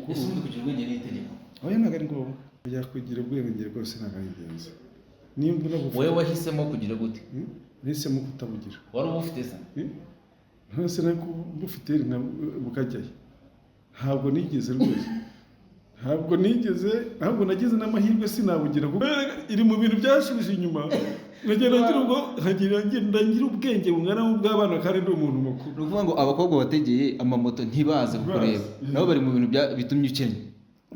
mukuru. Ese ubundi kugira ubwenge ni itegeko? Oya, ntabwo ari ngombwa. Kujya kugira ubwenge rwose ntabwo ari ingenzi. Nimba unabufite Wowe wahisemo kugira gute? Nahisemo kutabugira. Wari ubufite se? Ntose nari bufite bukajyayo? Ntabwo nigeze rwose, ntabwo nigeze. Ntabwo nagize n'amahirwe, sinabugira, kuko iri mu bintu byashubije inyuma, nkagenda ngira ubwo nkagira ngenda ngira ubwenge bungana nk'ubw'abana kandi ndi umuntu mukuru. Ni ukuvuga ngo abakobwa bategeye amamoto ntibaze kukureba, nabo bari mu bintu bitumye ukennye?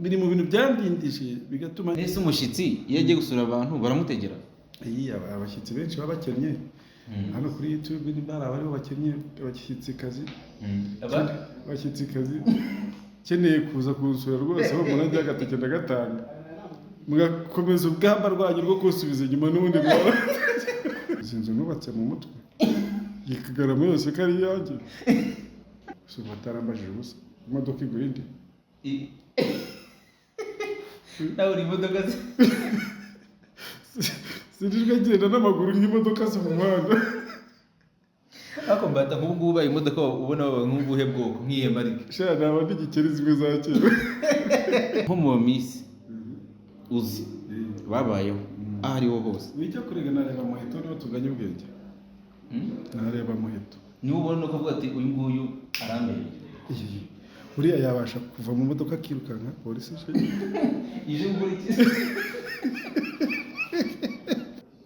Biri mu bintu byandindije, bigatuma Ese umushyitsi iyo agiye gusura abantu baramutegera? Iyi abashyitsi benshi baba bakennye hano kuri YouTube, nimba hari abariho bakennye, abashyitsikazi, abashyitsikazi ukeneye kuza kunsura rwose, aho umuntu ajya agateke ndagatanga, mugakomeza urugamba rwanyu rwo kunsubiza inyuma. N'ubundi mwaba izi nzu nubatse mu mutwe yikagarama yose ko ari iyanjye. Gusa ubu batarambajije ubusa, imodoka igura indi. Nawe uri imodoka se? Sinijwe ngenda n'amaguru nk'imodoka zo mu muhanda. Ariko Mbata, nk'ubu ngubu ubaye imodoka, ubona waba nk'ubuhe bwoko, nk'iyihe marike? Sha, naba n'igikeri, zimwe za kera. Nko mu minsi uzi babayeho aho ariho hose. Wijya kurega, nareba Muheto, niba tuganye ubwenge. Nareba Muheto. Niba ubona ukavuga ati: "Uyu nguyu arambereye." Iyi, uriya yabasha kuva mu modoka akirukanka polisi ije. Ije gukora iki?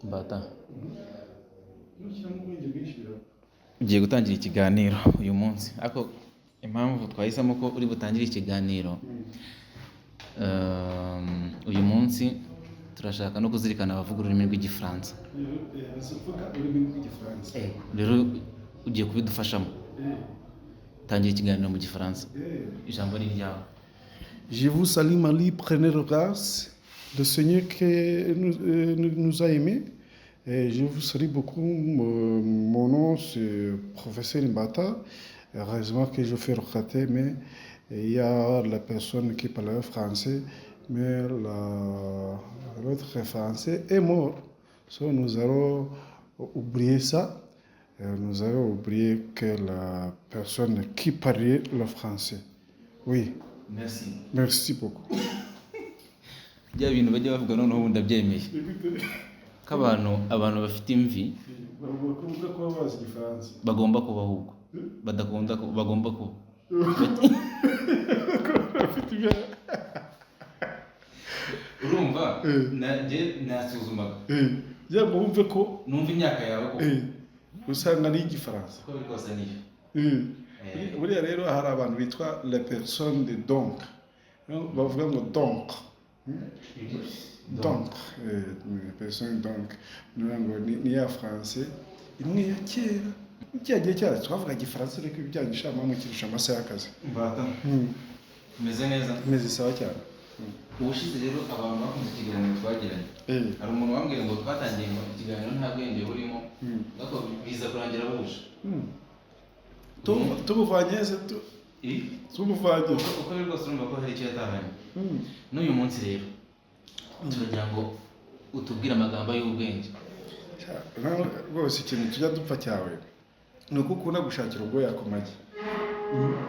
Mbata, Nushyiramo ubwenge bwinshi birapfa. Ugiye gutangira ikiganiro uyu munsi, ariko impamvu twahisemo ko uri butangire ikiganiro uyu munsi, turashaka no kuzirikana abavuga ururimi rw'Igifaransa. Uvuga ururimi rw'Igifaransa. Rero ugiye kubidufashamo. Tangira ikiganiro mu Gifaransa, ijambo ni iryawe. Je vous salue Marie, pleine de grâce, le Seigneur qui nous a aimés. Et je vous salue beaucoup. Mon nom, c'est professeur Mbata. Heureusement que je fais regretter, mais il y a la personne qui parlait français, mais l'autre français est mort. So, nous allons oublier ça. Nous avons oublié que la personne qui parlait le français. Oui. Merci. Merci beaucoup. Bya bintu bajya bavuga, noneho ubu ndabyemeye ko abantu bafite imvi Bavuga ko bazi Igifaransa. Bagomba kuba, ahubwo badakunda bagomba kuba Bafite ibyo. Urumva, nanjye nasuzumaga. Kugira ngo wumve ko Numva imyaka yawe koko. Usanga ni Igifaransa. Uko biri kose niyo. Buriya rero hari abantu bitwa les personnes de donc, bavuga ngo donc, donc personne donc, ni ngo ni ya français imwe ya kera, cya gihe cyacu twavuga Igifaransa, ariko ibijyanye ishamamwe kirusha amasaha y'akazi. Mbata, umeze neza? Meze sawa cyane. Ubushize rero abantu bakunze ikiganiro twagiranye. Hari umuntu wambwiye ngo twatangiye ngo ikiganiro nta bwenge burimo, ariko biza kurangira buje. Tubuvanye se tubuvanye? Uko biri kose urumva ko hari icyo yatahanye. N'uyu munsi rero turagira ngo utubwire amagambo y'ubwenge. Nawe rwose ikintu tujya dupfa cyawe ni uko ukunda gushakira ubwoya ku magi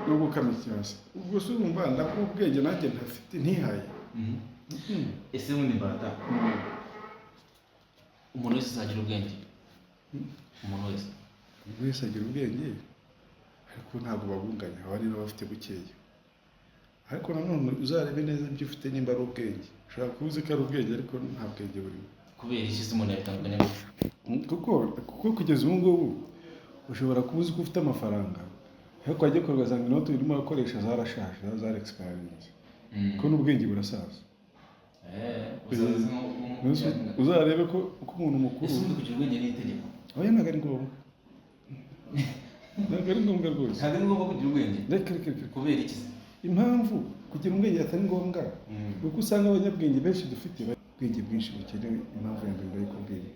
no gukama ikimasa. Ubwo se urumva ndakuba ubwenge nanjye ntafite, ntihaye? Ese ubundi Mbata, umuntu wese azagira ubwenge? Umuntu wese? Umuntu wese agira ubwenge, ariko ntabwo babunganya, haba hari n'abafite bukeya. Ariko nanone uzarebe neza ibyo ufite nimba ari ubwenge. Ushobora kuba uzi ko ari ubwenge, ariko nta bwenge burimo. Kubera iki se umuntu yabitandukanya? Kuko kugeza ubu ngubu ushobora kuba uzi ko ufite amafaranga, ariko wajya kure ugasanga inoti urimo urakoresha zarashaje, zarexpirinze, kuko n'ubwenge burasaza. Uzaza Uzarebe ko uko umuntu mukuru Ese ubundi kugira ubwenge ni itegeko? Oya, ntabwo ari ngombwa, ntabwo ari ngombwa rwose. Ntabwo ari ngombwa kugira ubwenge? Reka, reka, reka. Kubera iki se? Impamvu kugira ubwenge atari ngombwa ni uko usanga abanyabwenge benshi dufite, ubwenge bwinshi bukenewe. Impamvu ya mbere ndayikubwiye.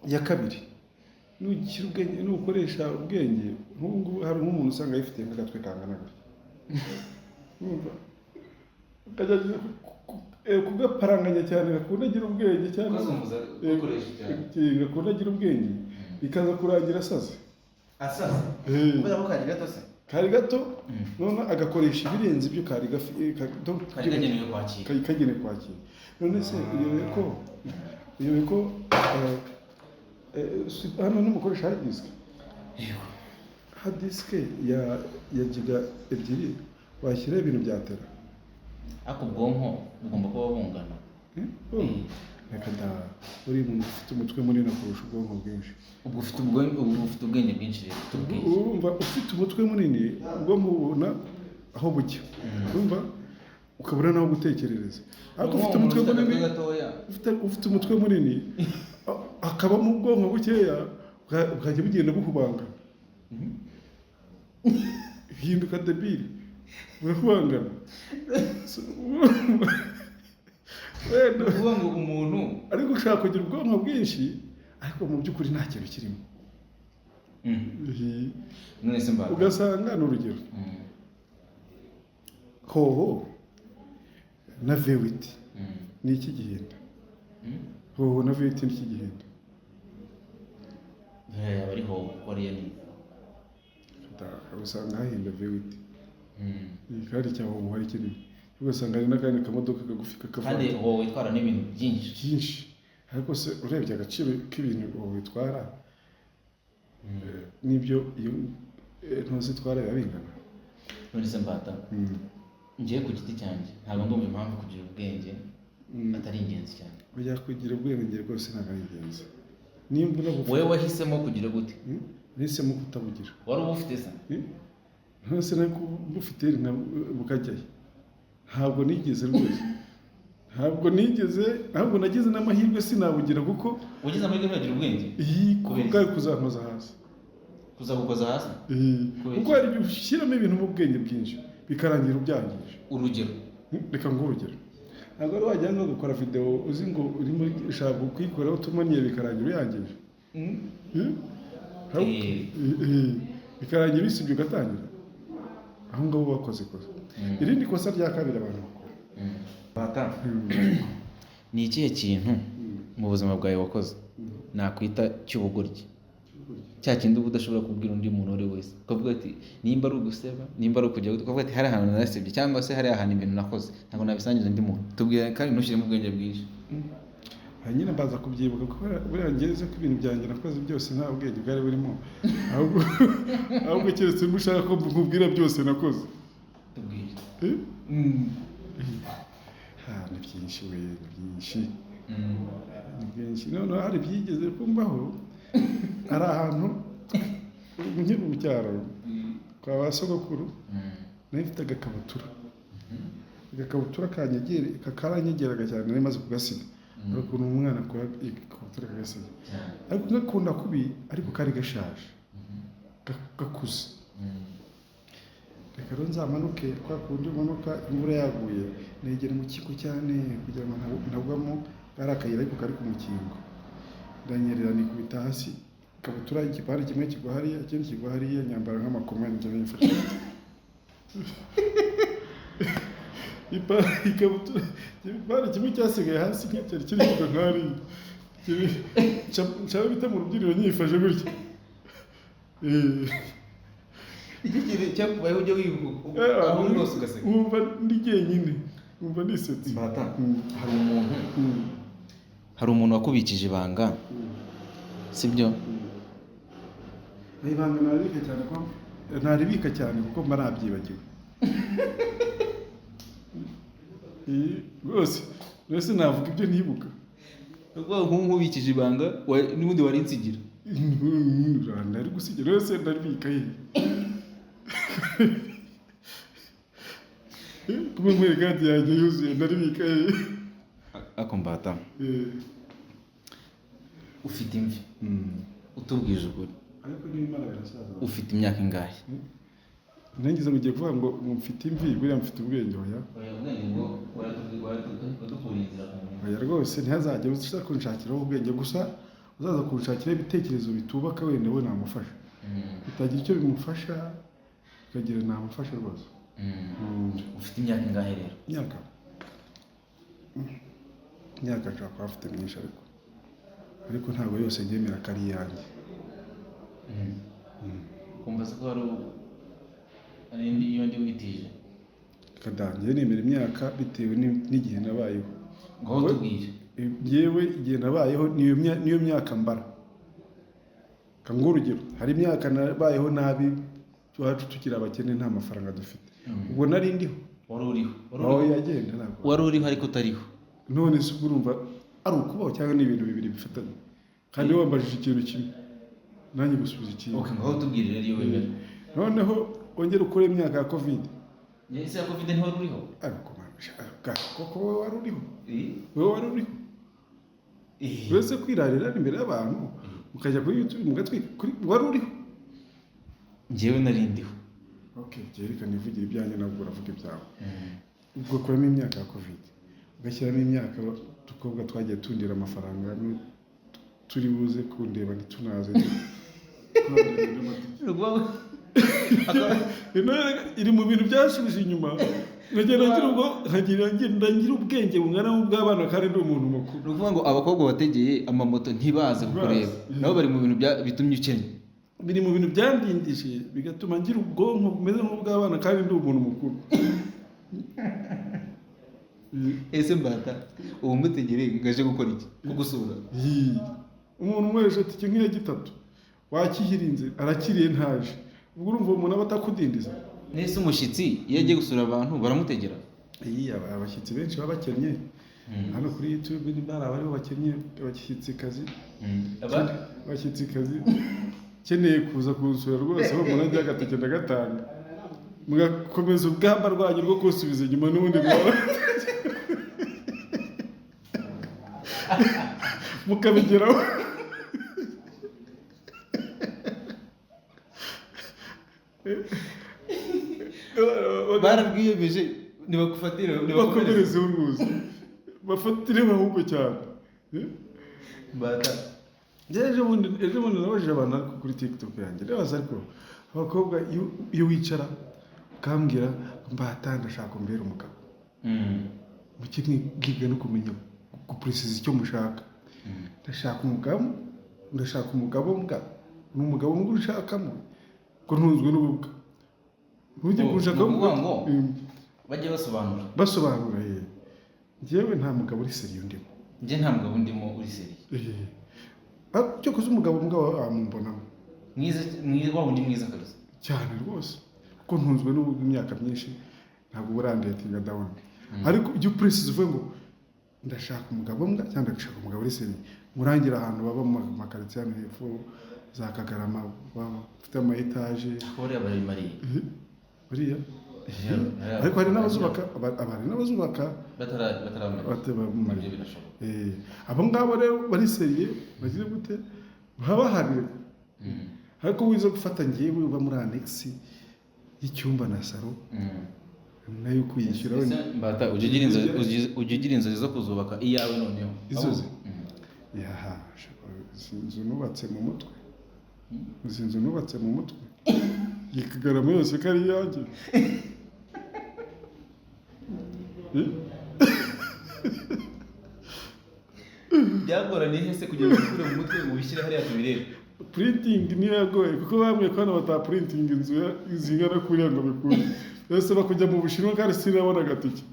Iya kabiri, nushyira ubwenge, nukoresha ubwenge, nk'ubu ngubu hari nk'umuntu usanga yifitiye nk'agatwe kangana gutya. Urumva? Akagerageza kugaparanganya cyane, gakunda agira ubwenge cyane. Kukazunguza, kugakoresha cyane. Gakunda agira ubwenge, bikaza kurangira asaze. Asaze? Kubera ko kari gato se? Kari gato, none agakoresha ibirenze ibyo kari donc Kari kagenewe kwakira. Kari kagenewe kwakira. None se uyobewe ko hano n'umukoresha hard disk? Yego. Hard disk ya giga 2 washyiraho ibintu bya tera. Ariko ubwonko bugomba kuba bungana. Eh? Oh, reka da, uri umuntu ufite umutwe munini kurusha ubwonko bwinshi. Ubwo ufite ubwenge bwinshi rero, tubwiye. Urumva, ufite umutwe munini, ubwonko bubona aho bujya, urumva, ukabona n'aho gutekerereza. Ariko ufite umutwe munini, gatoya. ufite umutwe munini hakabamo ubwonko bukeya, bukajya bugenda buhubangana, hinduka débile, burahubangana. So, wenda Ni ukuvuga ngo umuntu ariko ushaka kugira ubwonko bwinshi, ariko mu by'ukuri nta kintu kirimo. None se Mbata, Ugasanga ni urugero, Howo na V8 ni iki gihenda? Howo na V8 ni iki gihenda? Yaba ari Howo kuko ariyo nini. Usanga hahenda V8 kandi cya Howo hari kinini, ugasanga hari n'akandi kamodoka kagufi Kandi kakavana. Howo itwara n'ibintu byinshi. Byinshi, ariko se urebye agaciro k'ibintu Howo itwara n'ibyo iyo ntuzi itwara biba bingana? None se Mbata, ngiye ku giti cyanjye ntabwo ndumva impamvu kugira ubwenge atari ingenzi cyane. Ujya kugira ubwenge rwose ntabwo ari ingenzi nimba unabufite. Wowe wahisemo kugira gute? Nahisemo kutabugira. Wari ubufite se? Ntose nari bufite bukajyayo? Ntabwo nigeze rwose, ntabwo nigeze, ntabwo nagize n'amahirwe sinabugira kuko Ugize amahirwe ntiwagira ubwenge? Iyi kuko Kubera iki? bwari kuzankoza hasi. Kuzagukoza hasi? Iyi, Kubera kuko iki? hari igihe ushyiramo ibintu mu bwenge bwinshi bikarangira ubyangije. Urugero? Reka nguhe urugero. Ntabwo wari wajya ngo gukora videwo uzi ngo urimo ushaka kuyikoraho utumaniye, bikarangira uyangije? Hmm? Bikarangira ubisibye ugatangira aho ngaho bakoze ikosa. Irindi kosa rya kabiri abantu bakora, Mbata, ni ikihe kintu mu buzima bwawe wakoze nakwita cy'ubugoryi, cya kindi uba udashobora kubwira undi muntu uwo ari we wese, ukavuga ati nimba ari uguseba, nimba ari ukujya, ukavuga ati hari ahantu narasebye, cyangwa se hari ahantu ibintu nakoze ntabwo nabisangiza undi muntu? Tubwire kandi ntushyiremo ubwenge bwinshi. Aha nyine mbaza kubyibuka kubera buriya ngeze ko ibintu byanjye nakoze byose nta bwenge bwari burimo, ahubwo keretse niba ushaka ko nkubwira byose nakoze. Tubwire. Eh? Ha, ni byinshi we, ni byinshi, ni byinshi. Noneho hari ibyigeze kumbaho, hari ahantu nkiri mu cyaro kwa ba sogokuru, nari mfite agakabutura kanyegere, karanyegeraga cyane, nari maze kugasiga. Hari ukuntu umwana akora ikabutura akagasiga, ariko ngakunda kubi, ariko kari gashaje, gakuze. Reka rero nzamanuke kwa kundi umanuka imvura yaguye, negera mu kigo cyane kugira ngo ntagwamo. Kari akayira ariko kari ku mukingo, ndanyerera nikubita hasi, ikabutura igipande kimwe kigwa hariya, ikindi kigwa hariya, nyambara nk'amakoma njya nifashe ikabutura, igipande kimwe cyasigaye hasi nk'icyari kiri kugwa nk'hariya. Nca bita mu rubyiniro nyifashe gutya. Icyo kintu cyakubayeho ujya wibuka aho uri hose ugaseka? Wumva ndi jyenyine, wumva nisetse. Mbata, hari umuntu wakubikije ibanga, sibyo? Ibanga naribika cyane, ko ntaribika cyane kuko mba nabyibagiwe. Iyi, rwose mbese navuga ibyo ntibuka? Ni ukuvuga ngo nk'ubikije ibanga n'ubundi wari insigira. Nari gusigira rwose, ndaribika ye kuba nkwereka kadi yanjye yuzuye, ndaribika ye? Ako Mbata, ufite imvi, utubwije ukuri, Ariko niba Imana birasaza. ufite imyaka ingahe? Nangize ngo ugiye kuvuga ngo mfite imvi, buriya mfite ubwenge. Oya. Ubwenge bwo waradukuriye inzira ku muntu. Oya rwose, ntihazajye uza kunshakiraho ubwenge gusa, uzaza kunshakiraho ibitekerezo bitubaka wenda we namufasha, bitagira icyo bimufasha bikagira namufasha rwose. Ufite imyaka ingahe rero? Imyaka nshobora kuba mfite myinshi, ariko ntabwo yose ngemera ko ari iyanjye. Kumva se ko hari Hari indi, iyo ndi witije. Kadangiye nemera imyaka bitewe n'igihe nabayeho. Ngaho tubwire. Yewe, igihe nabayeho niyo myaka mbara. Kanguhe urugero: hari imyaka nabayeho nabi, iwacu tukiri abakene, nta mafaranga dufite. Ubwo nari ndiho? Wari uriho, wari Aho uriho. yagenda ntabwo. Wari uriho ariko utariho. None se ubwo urumva ari ukubaho cyangwa ni ibintu bibiri bifatanye? Kandi wambajije ikintu kimwe, nanjye gusubiza ikindi. Okay, ngaho tubwire rero iyo wemera. Noneho wongere ukure imyaka ya COVID. Ese ya COVID ntiwari uriho? Ariko man, koko wowe wari uriho? Wowe wari uriho? Uretse kwirarira imbere y'abantu, mukajya kuri YouTube mugatwika kuri, wari uriho? Njyewe nari ndiho. Okay, reka nivugire ibyanjye, ntabwo uravuga ibyawe. Ubwo kuramo imyaka ya COVID, ugashyiramo imyaka udukobwa twagiye tundira amafaranga, turi buze kundeba ntitunaze. Ni ukuvuga ngo Iri mu bintu byasubije inyuma, nkagenda ngira ubwo nkagira ngenda ngira ubwenge bungana nk'ubw'abana kandi ndi umuntu mukuru. Ni ukuvuga ngo abakobwa bategeye amamoto ntibaze kukureba, nabo bari mu bintu bitumye ukennye. Biri mu bintu byandindije, bigatuma ngira ubwonko bumeze nk'ubw'abana kandi ndi umuntu mukuru. Ese Mbata, ubu mutegereye ngo aje gukora iki? Kugusura? Yii. Umuntu umwereje itike nk'iya gitatu wakihirinze, arakiriye ntaje, ubwo urumva uwo muntu aba atakudindiza? Nese umushyitsi iyo agiye gusura abantu baramutegera? Iyi abashyitsi benshi baba bakennye hano kuri YouTube, nimba hari abariho bakennye, abashyitsikazi, abashyitsikazi ukeneye kuza kunsura rwose, aho umuntu ajya agatike ndagatanga, mugakomeza urugamba rwanyu rwo kunsubiza inyuma n'ubundi mwaba mukabigeraho. Barabwiyemeje, nibagufatire. Bakomerezeho rwose, bafatire ahubwo cyane. Mbata. Njye ejo bundi nabajije abantu, ariko kuri TikTok yanjye ndabaza, ariko abakobwa, iyo wicara ukambwira: "Mbata, ndashaka umbere umugabo," muke mwiga no kumenya gupuresiza icyo mushaka. Ndashaka umugabo, ndashaka umugabo mbwa, ni umugabo mbwa ushakamo ko ntunzwe n'ububwa, ntujye Oh, kunshaka. Ni ukuvuga ngo bajye basobanura. Basobanura ye. Njyewe nta mugabo uri sérieux ndimo. Njye nta mugabo ndimo uri sérieux. Eh. Cyokoze umugabo mbwa wamumbonamo. Mwiza mwiza, wa wundi mwiza kabisa. Cyane rwose, kuko ntunzwe n'ubwo imyaka myinshi, ntabwo burandetinga down. Ariko ujya upuresiza uvuge ngo ndashaka umugabo mbwa cyangwa ndashaka umugabo uri sérieux, murangira ahantu baba mu makaritsiye hano hepfo za Kagarama, bafite ama etaje. Buriya barabimariye. Buriya Yeah, ariko hari n'abazubaka, hari n'abazubaka bataramara. Batabamariye. Ibyo birashoboka. Abo ngabo rero bari sérieux, bagize gute, baba bahari. Ariko wize gufata ngewe uba muri annexe y'icyumba na salon, nayo kuyishyura wenda. Ese Mbata, ujya ugira inzozi zo kuzubaka iyawe noneho? Inzozi? Mm. Yaha, izi nzu nubatse mu mutwe, izi nzu nubatse mu mutwe ikagarama yose ko ari iyanjye. Eh? Byagoraniye he se kugira ngo ubikure mu mutwe ubishyire hariya tubirebe? Printing niyo yagoye, kuko bambwiye ko hano bataprinting inzu zingana kuriya ngo bikunde, bisaba kujya mu Bushinwa kandi sinabona agatike.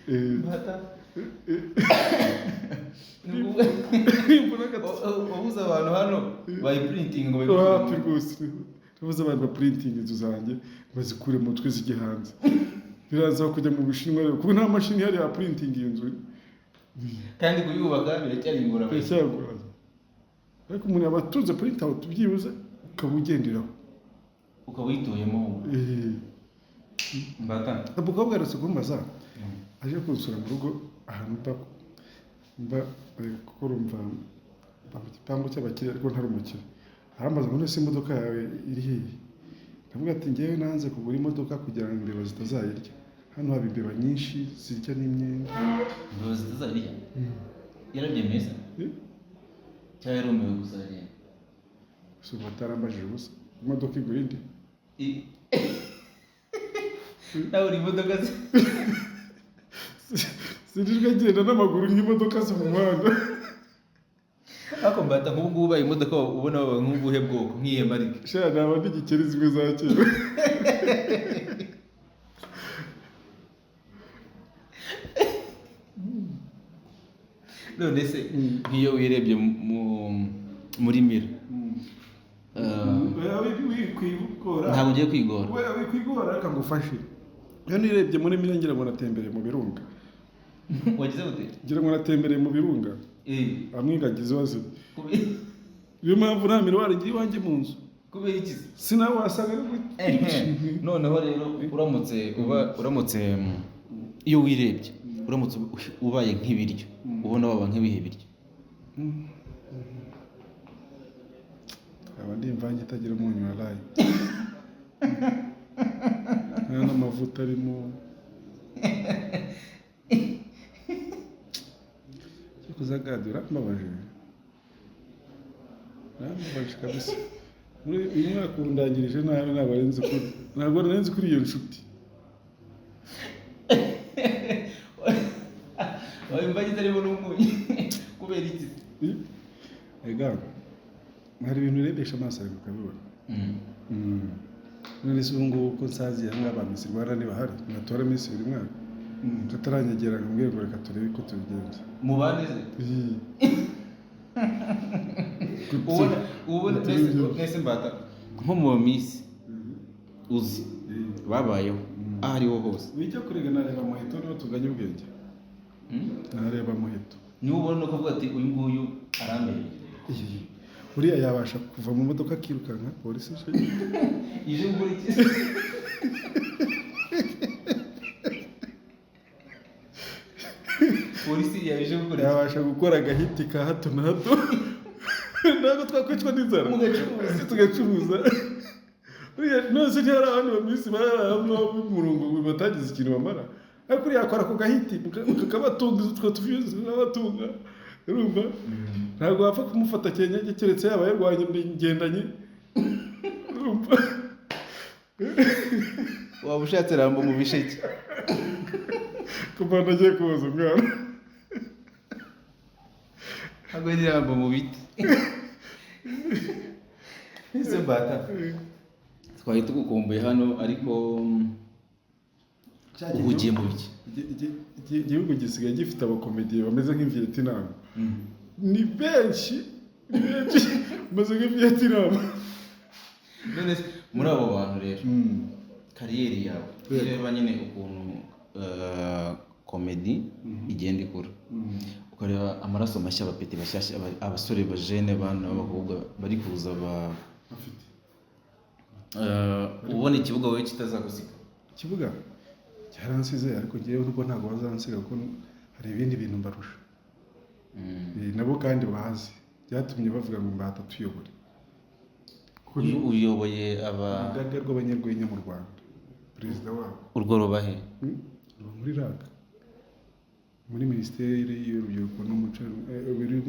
Mbata, Nimbona agatike. Wabuze abantu hano bayiprinting ngo bayikure mu Wapi. mutwe? Rwose nabuze abantu baprinting inzu zanjye bazikure mu mutwe zijye hanze, biraza kujya mu Bushinwa rero, kuko nta mashini ihari ya printing inzu. Kandi kuyubaka biracyari ingorabahizi. Biracyagoranye, ariko umuntu yaba atunze print out byibuze ukaba ugenderaho. Ukaba uyituyemo. Mbata. Umukobwa aherutse kumbaza, aje kunsura mu rugo ahantu mba, kuko urumva mba mu gipangu cy'abakire ariko ntari umukire. Arambaza ngo: "None se imodoka yawe iri hehe?" Ndavuga ati: "Ngewe nanze kugura imodoka kugira ngo imbeba zitazayirya. Hano haba imbeba nyinshi zirya n'imyenda." Imbeba zitazayirya? Yarabyemeye se? Eh? Cyangwa yarumiwe gusa aragenda? Gusa ubu atarambajije ubusa, imodoka igura indi. Nawe uri imodoka se? Sinijwe ngenda n'amaguru nk'imodoka zo mu muhanda. Ariko Mbata, nk'ubu ngubu ubaye imodoka ubona waba nk'ubuhe bwoko, nk'iyihe marike? Sha, naba ndi igikeri zimwe za kera. None se nk'iyo wirebye muri mira, ntabwo ugiye kwigora? Wikwigora, reka ngufashe. Iyo nirebye muri mira ngira ngo natembereye mu birunga. Wagize gute? Ngira ngo natembereye mu birunga. Amwe ngagize ibibazo. Niyo mpamvu nta miroir ngira iwanjye mu nzu. Kubera iki? Sinawe wasanga ari Noneho rero uramutse uba uramutse iyo wirebye, uramutse ubaye nk'ibiryo, ubona waba nk'ibihe biryo? Aba ndi imvange itagira umunyu wa rayi, nta n'amavuta arimo. Cyakoze gadi urambabaje, urambabaje kabisa. Muri uyu mwaka undangirije nabi. Ntabwo narenze kuri iyo nshuti. Waba imvange itarimo n'umunyu kubera iki? Ega hari ibintu urebesha amaso ariko ukabibona. None se ubu ngubu ko nsaziye aha ngaha, ba Miss Rwanda ntibahari, ntibatora Miss buri mwaka, tutaranyegera ngo mbwire ngo reka turebe ko tubigenza? Mubane se? Ubona mbese Mbata, nko mu Miss uzi babayeho aho ariho hose? Wijya kurega, nareba Muheto, niho tuganye ubwenge. Nareba Muheto. Niba ubona ukavuga ati uyu nguyu arambereye. Iyi, uriya yabasha kuva mu modoka akirukanka polisi ije. Ije gukora iki? Polisi yaje gukora iki? Yabasha gukora agahiti ka hato na hato, ntabwo twakwicwa n'inzara. Mugacuruza. Tugacuruza. Uriya none se ntihari abandi ba Miss bari aho ngaho b'umurongo batagize ikintu bamara? Ariko uriya yakora ako gahiti kakabatunga, utwo tuviyuzi tukabatunga. Urumva ntabwo wapfa kumufata kenyege, keretse yaba yarwanye ingendanyi, urumva? Waba ushatse Rambo mu bisheke. Kuva nagiye kubaza umwana. Ntabwo ari Rambo mu biti. Ese Mbata, twari tugukumbuye hano, ariko uhugiye mu biki? Igihugu gisigaye gifite abakomediye bameze nk'Vietnam. Ni benshi, ni benshi bameze nk'Vietnam. None se muri abo bantu rero, carrière yawe, ureba nyine ukuntu comedy igenda ikura, ukareba amaraso mashya, abapeti bashyashya, abasore bajene, abana b'abakobwa bari kuza ba Bafite ubona ikibuga wowe kitazagusiga? Ikibuga cyaransize, ariko ngewe nubwo ntabwo bazansiga kuko hari ibindi bintu mbarusha. Nabo kandi bazi byatumye bavuga ngo Mbata tuyobore. Kuko Uyu uyoboye aba urugaga rw'abanyarwenya mu Rwanda, perezida wabo. Urwo rubahe? Ruba muri RAG, muri Minisiteri y'Urubyiruko n'Umuco,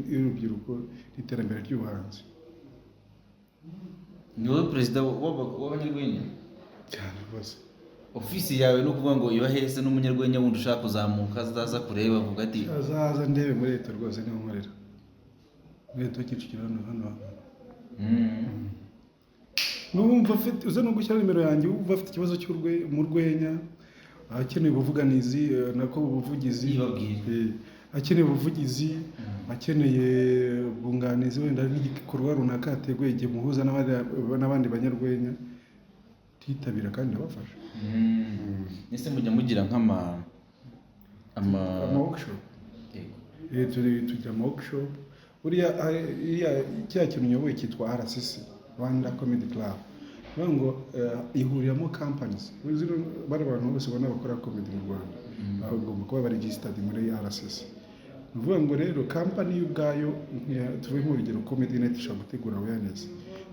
y'Urubyiruko n'Iterambere ry'Ubuhanzi. Ni wowe perezida w'abanyarwenya? Cyane rwose. Ofisi yawe ni ukuvuga ngo iba hese n'umunyarwenya wundi ushaka kuzamuka azaza kureba avuga ati? Azaza ndebe muri leta rwose, niho nkorera, muri leta Kicukiro, hano hano. N'uwumva afite, uza no gushyira nimero yanjye, wumva afite ikibazo mu rwenya, akeneye ubuvuganizi, nako ubuvugizi. Yibabwire. Akeneye ubuvugizi, akeneye ubwunganizi, wenda n'igikorwa runaka yateguye, igihe muhuza n'abandi banyarwenya titabira kandi ndabafasha. Ese mujya mugira nk'ama ama Ama workshop. Yego. Tugira ama workshop. Buriya iriya kiriya kintu nyoboye cyitwa RCC, Rwanda Comedy Club. Bivuga ngo ihuriramo companies. Zino bari abantu bose ubona bakora comedy mu Rwanda bagomba kuba bari registered muri RCC. Ni ukuvuga ngo rero company yo ubwayo, tuvuge nk'urugero Comedy Night ishobora gutegura awareness,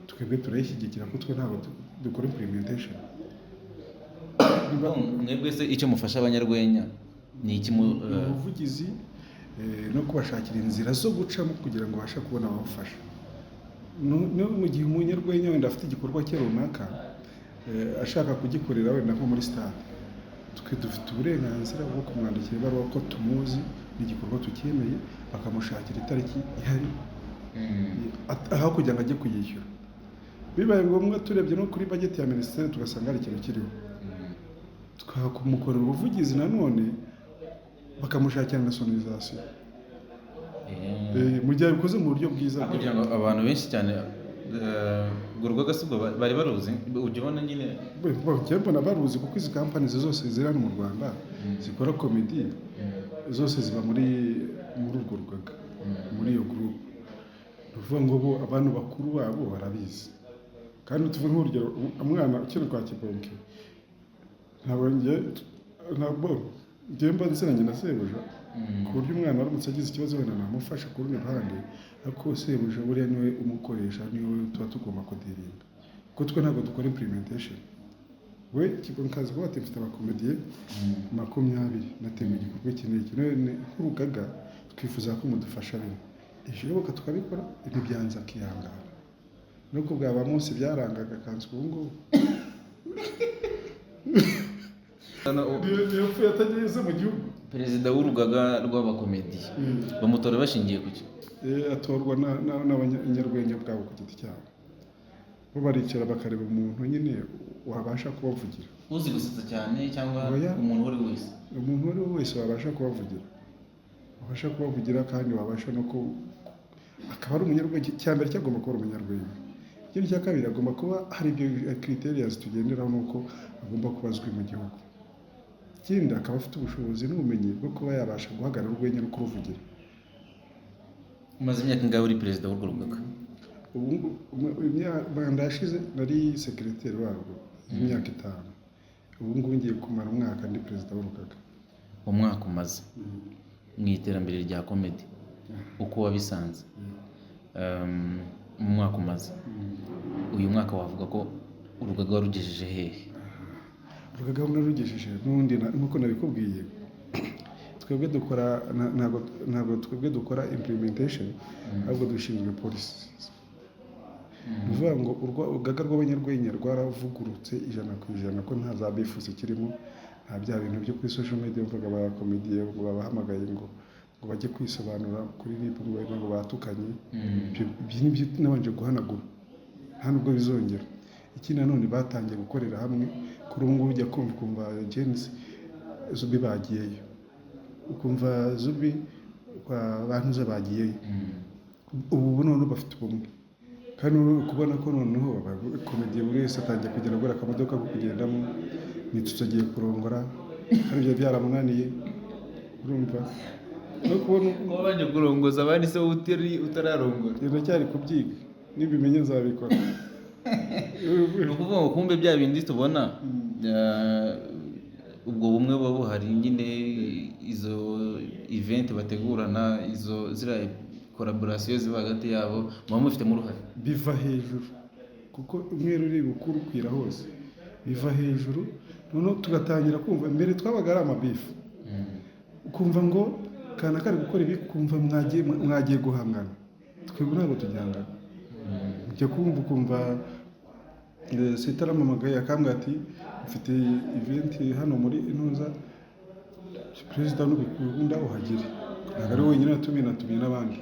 twebwe turayishyigikira kuko twe ntabwo dukora implementation. Mwebwe se icyo mufasha abanyarwenya ni iki mu Ubuvugizi, no kubashakira inzira zo gucamo kugira ngo babashe kubona ababafasha. No mu gihe umunyarwenya wenda afite igikorwa cye runaka, ashaka kugikorera wenda nko muri stade, twe dufite uburenganzira bwo kumwandikira ibaruwa ko tumuzi n'igikorwa tukemeye, bakamushakira itariki ihari. Aho kugira ngo ajye kuyishyura. Bibaye ngombwa, turebye no kuri budget ya minisiteri, tugasanga hari ikintu kiriho, twakamukorera ubuvugizi nanone bakamushakira na sonorisation. Mu gihe abikoze mu buryo bwiza. Kugira ngo abantu benshi cyane, urwo rugaga si bwo bari baruzi, ujya ubona nyine. Njye mbona baruzi, kuko izi kampani zose ziri hano mu Rwanda zikora comedy zose ziba muri urwo rugaga, muri iyo groupe. Ni ukuvuga ngo bo abantu bakuru babo barabizi. Kandi tuvuge nk'urugero, umwana ukiri kwa Kibonke, ntabwo njye, ntabwo njye mba nziranye na sebuja, ku buryo umwana aramutse agize ikibazo wenda namufasha ku rundi ruhande, ariko sebuja buriya niwe umukoresha, niwe tuba tugomba kudealinga, kuko twe ntabwo dukora implementation. We Kibonke azi kuba ati: "Mfite abakomediye 20, nateguye igikorwa iki n'iki, none nk'urugaga twifuza ko mudufasha bimwe." Ibishoboka tukabikora, ntibyanze akihangana. Nuko bwaba munsi byarangaga kanswe ubu ngubu niyo yapfuye atageze mu gihugu. Perezida w'urugaga rw'abakomediye bamutora bashingiye ku ki? Atorwa n'abanyarwenya bwabo ku giti cyabo. Bo baricara bakareba umuntu nyine wabasha kubavugira. Uzi gusetsa cyane cyangwa Oya. umuntu uwo ari we wese? Umuntu uwo ari we wese wabasha kubavugira, wabasha kubavugira kandi wabasha no ku akaba ari umunyarwenya. Icya mbere cyo agomba kuba ari umunyarwenya. Ikindi cya kabiri, agomba kuba hari ibyo criteria tugenderaho, ni uko agomba kuba azwi mu gihugu. Ikindi, akaba afite ubushobozi n'ubumenyi bwo kuba yabasha guhagarara urwenya no kuruvugira. Umaze imyaka ingahe uri perezida w'urwo rugaga? Ubu manda yashize nari secrétaire warwo imyaka 5. Ubu ngubu ngiye kumara umwaka ndi perezida w'urugaga. Umwaka umaze mu iterambere rya comedy, uko wabisanze, mu mwaka umaze, uyu mwaka wavuga ko urugaga warugejeje hehe? Urugaga narugejeje n'ubundi nk'uko nabikubwiye, twebwe dukora ntabwo twebwe dukora implementation, ahubwo dushinzwe policy. Ni ukuvuga ngo urugaga rw'abanyarwenya rwaravugurutse 100%, ko nta za beef zikirimo, nta bya bintu byo kuri social media mvuga abakomediye ngo babahamagaye ngo bajye kwisobanura kuri RIB, ngo batukanye. Ibyo ni byo nabanje guhanagura, nta nubwo bizongera. Ikindi nanone, batangiye gukorera hamwe. Kuri ubu ngubu ujya kumva ukumva James Zubi bagiyeyo, ukumva Zubi kwa bantuza bagiyeyo. Ubu noneho bafite ubumwe, kandi uri kubona ko noneho komediye buri wese atangiye kugenda agura akamodoka ko kugendamo, ntitutagiye kurongora kandi ibyo byaramunaniye. Urumva no kubona Wabanje kurongoza abandi se wowe utararongora? Ndacyari kubyiga, nibimenye nzabikora. Ni ukuvuga ngo kumbe bya bindi tubona, ubwo bumwe buba buhari nyine, izo event bategurana, izo ziriya collaboration ziba hagati yabo, muba mufitemo uruhare? Biva hejuru, kuko umweru uri bukuru ukwira hose. Biva hejuru, noneho tugatangira kumva. Mbere twabaga ari amabeef, ukumva ngo kana kari gukora ibi, ukumva mwagiye guhangana. Twebwe ntabwo tugihangana. Ujya kumva ukumva Seta arampamagaye, akambwira ati: "Mfite event hano muri Intuza, perezida nubikunda uhagere." Ntabwo ari wenyine natumiye, natumiye n'abandi.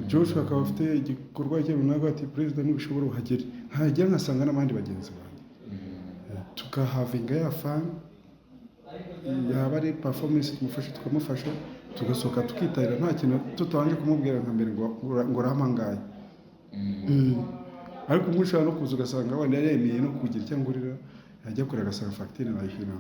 Joshua akaba afite igikorwa cye runaka, ati: "Perezida, nubishobora uhagere." Nkahagera nkasanga n'abandi bagenzi banjye, tukahavinga ya fun. Yaba ari performance tumufashe, tukamufasha, tugasohoka tukitabira, nta kintu tutabanje kumubwira nka mbere ngo urahampangaye. Ariko umwe ushobora no kuza ugasanga wenda yari yemeye no kugira icyo angurira, yajya kure agasanga fagitire nayishyuye nta.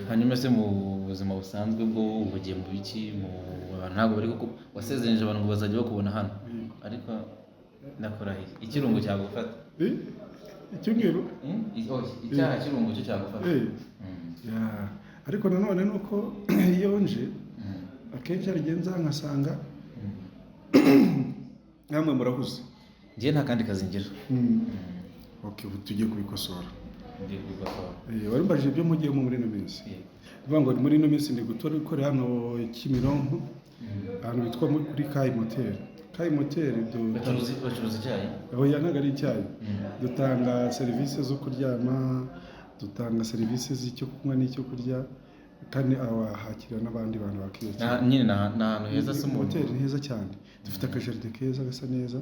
Hanyuma se mu buzima busanzwe bwo uhugiye mu biki? Mu abantu ntabwo bari kuku wasezeranyije abantu ngo bazajya bakubona hano, ariko ndakurahiye ikirungo cyagufata. Eh, icyumweru. Hmm? Oh, icyaha cy'irungu cyo cyagufata. Ya. Ariko nanone nuko iyo nje akenshi hari igihe nza nkasanga namwe murahuze. Njye nta kandi kazi ngira. Okay, ubu tugiye kubikosora. Ngiye kubikosora. Wari umbajije ibyo mugiyemo muri ino minsi. Bivuga ngo muri ino minsi ndi gutora gukorera hano Kimironko, ahantu bitwa kuri Kayi Moteri. Kayi Moteri Bacuruza icyayi? Oya, ntabwo ari icyayi. Dutanga serivisi zo kuryama, dutanga serivisi z'icyo kunywa n'icyo kurya. Kandi wahakira n'abandi bantu bakiyakira. Nyine ni ahantu heza se umuntu. Hoteli ni heza cyane, dufite akajaride keza gasa neza,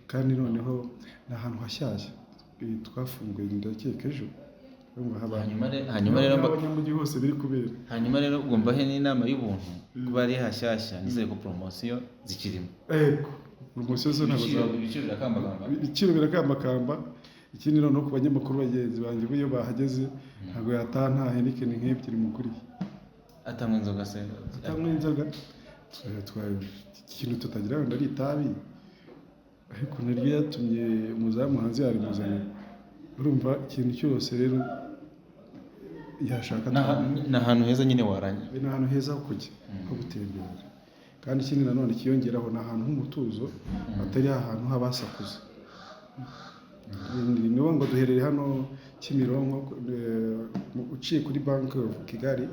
kandi noneho ni ahantu hashyashya. Twafunguye ndakeka ejo. Urumva haba Hanyuma rero abanyamujyi hose biri kubera. Hanyuma rero ubwo mbahe n'inama y'ubuntu, kuba ari hashyashya, nizere ko poromosiyo zikirimo. Ego, poromosiyo zo ntabwo Ibiciro birakambakamba. Ibiciro birakambakamba. Ikindi noneho, ku banyamakuru bagenzi banjye bo, iyo bahageze ntabwo yataha nta Heineken nk'ebyiri muguriye. Atanywa inzoga se? Atanywa inzoga. Ikintu tutagira wenda ari itabi, ariko naryo yatumye umuzamu hanze yarimuzanira. Urumva ikintu cyose rero yashaka. Ni ahantu heza nyine waranya. Ni ahantu heza ho kujya, ho gutembera. Kandi ikindi nanone kiyongeraho, ni ahantu h'umutuzo, atari ahantu h'abasakuza. Ni ngombwa ngo duherere hano Kimironko, uciye kuri Bank of Kigali,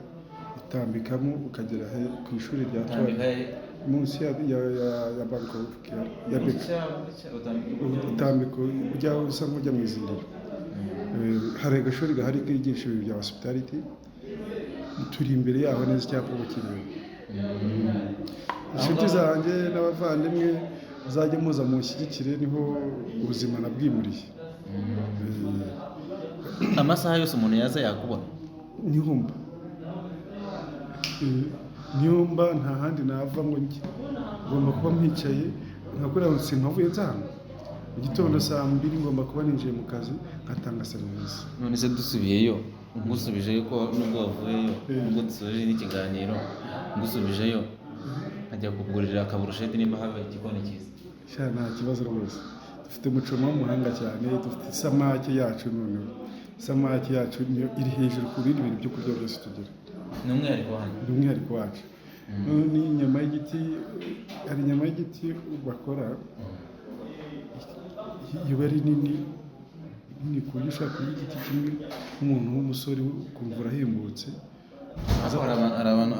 utambikamo ukagera ku ishuri rya Utambika Twari he? Munsi ya Bank of Kigali ya BK. Utambika ujya usa nk'ujya mu Izindiro. Hari agashuri gahari kigisha ibintu bya hospitality, turi imbere yaho neza, icyapa ubu kiri. Inshuti zanjye n'abavandimwe, muzajye muza munshyigikire, niho ubuzima nabwimuriye. Amasaha yose umuntu yaza yakubona? Niho mba. Niho mba, nta handi nava ngo njye, ngomba kuba mpicaye nka kuriya. Simpavuye nza hano mu gitondo saa 2, ngomba kuba ninjiye mu kazi nkatanga serivisi. None se dusubiyeyo, ngusubijeyo ko nubwo wavuyeyo, nubwo dusoje n'ikiganiro, ngusubijeyo nkajya kugurira akaburusheti nimba haba igikoni cyiza? Sha, nta kibazo rwose. Dufite mucoma w'umuhanga cyane, dufite isamake yacu. Noneho isamake yacu niyo iri hejuru ku bindi bintu byo kurya byose tugira. Ni umwihariko wanyu? Ni umwihariko wacu. Ni inyama y'igiti, hari inyama y'igiti bakora iba ari nini nini, ku buryo ushobora kurya igiti kimwe nk'umuntu w'umusore ukumva urahimbutse. Ariko hari abantu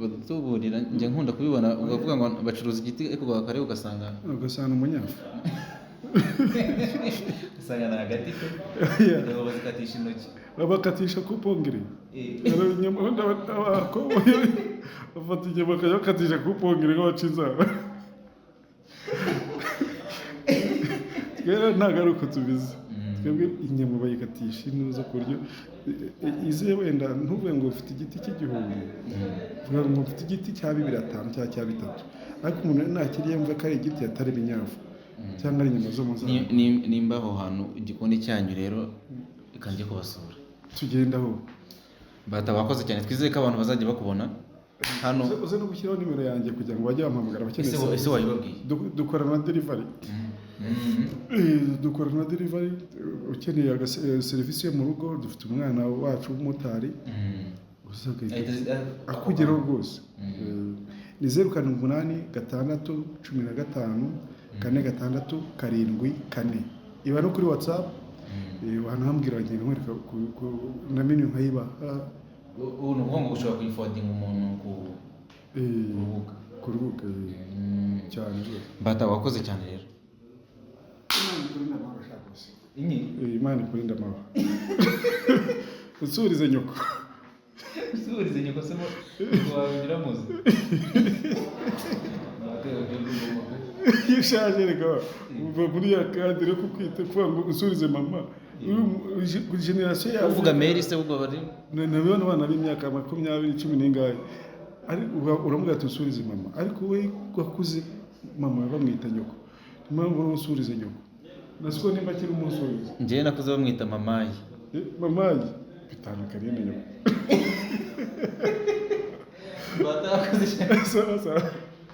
badatuburira, njya nkunda kubibona, ukavuga ngo bacuruza igiti, ariko wakareba ugasanga ugasanga umunyafu. Ugasanga ni agati ke. Ngo bazikatisha intoki. Babakatisha coupe-ongle. Bafata inyama bakajya bakatisha coupe-ongle nk'abaca inzara. Twebwe ntabwo ari uko tubizi. Twebwe inyama bayikatisha intuza, ku buryo ize wenda ntuvuge ngo ufite igiti cy'igihumbi, uvuga ngo mfite igiti cya 2500 cyangwa cya 3000, ariko umuntu nakiriye yumva ko ari igiti, atari ibinyafu cyangwa ari inyama zo mu nzara. Nimba aho hantu igikoni cyanyu rero, reka njye kubasura. Tugendaho. Bata, wakoze cyane. Twizeye ko abantu bazajya bakubona hano. Uze no gushyiraho nimero yanjye kugira ngo bajye bampamagara bakeneye Ese serivisi. wayibabwiye? Dukora na delivery. Dukora na delivery. Ukeneye serivisi yo mu rugo, dufite umwana wacu w'umumotari uza agahita akugeraho rwose. Ni 0786154674. Iba no kuri WhatsApp. Wanambwira ngenda nkwereka na menu nkayibaha. Ubu ni ukuvuga ngo ushobora kuyiforwardinga umuntu ku rubuga. Ku rubuga, cyane rwose. Mbata, wakoze cyane rero. Imana ikurinde amahoro, shaka gusa. Inyi? Imana ikurinde amahoro, usurize nyoko. Usubirize nyoko se mo wawe muzi? Iyo ushaje reka uva muri ya cadre yo kukwita, kuvuga ngo usurize mama génération yawe. Uvuga meri se ubwo bari Nabibona abana b'imyaka 20, cumi n'ingahe, ariko uramubwira ati usurize mama, ariko we wakuze mama bamwita nyoko. Niyo mpamvu uri usurize nyoko, nasiko nimba akiri umusurize. Njyewe nakuze bamwita mamayi. Mamayi bitandukaniye na nyoko. Mbata, wakoze cyane. Sawa sawa.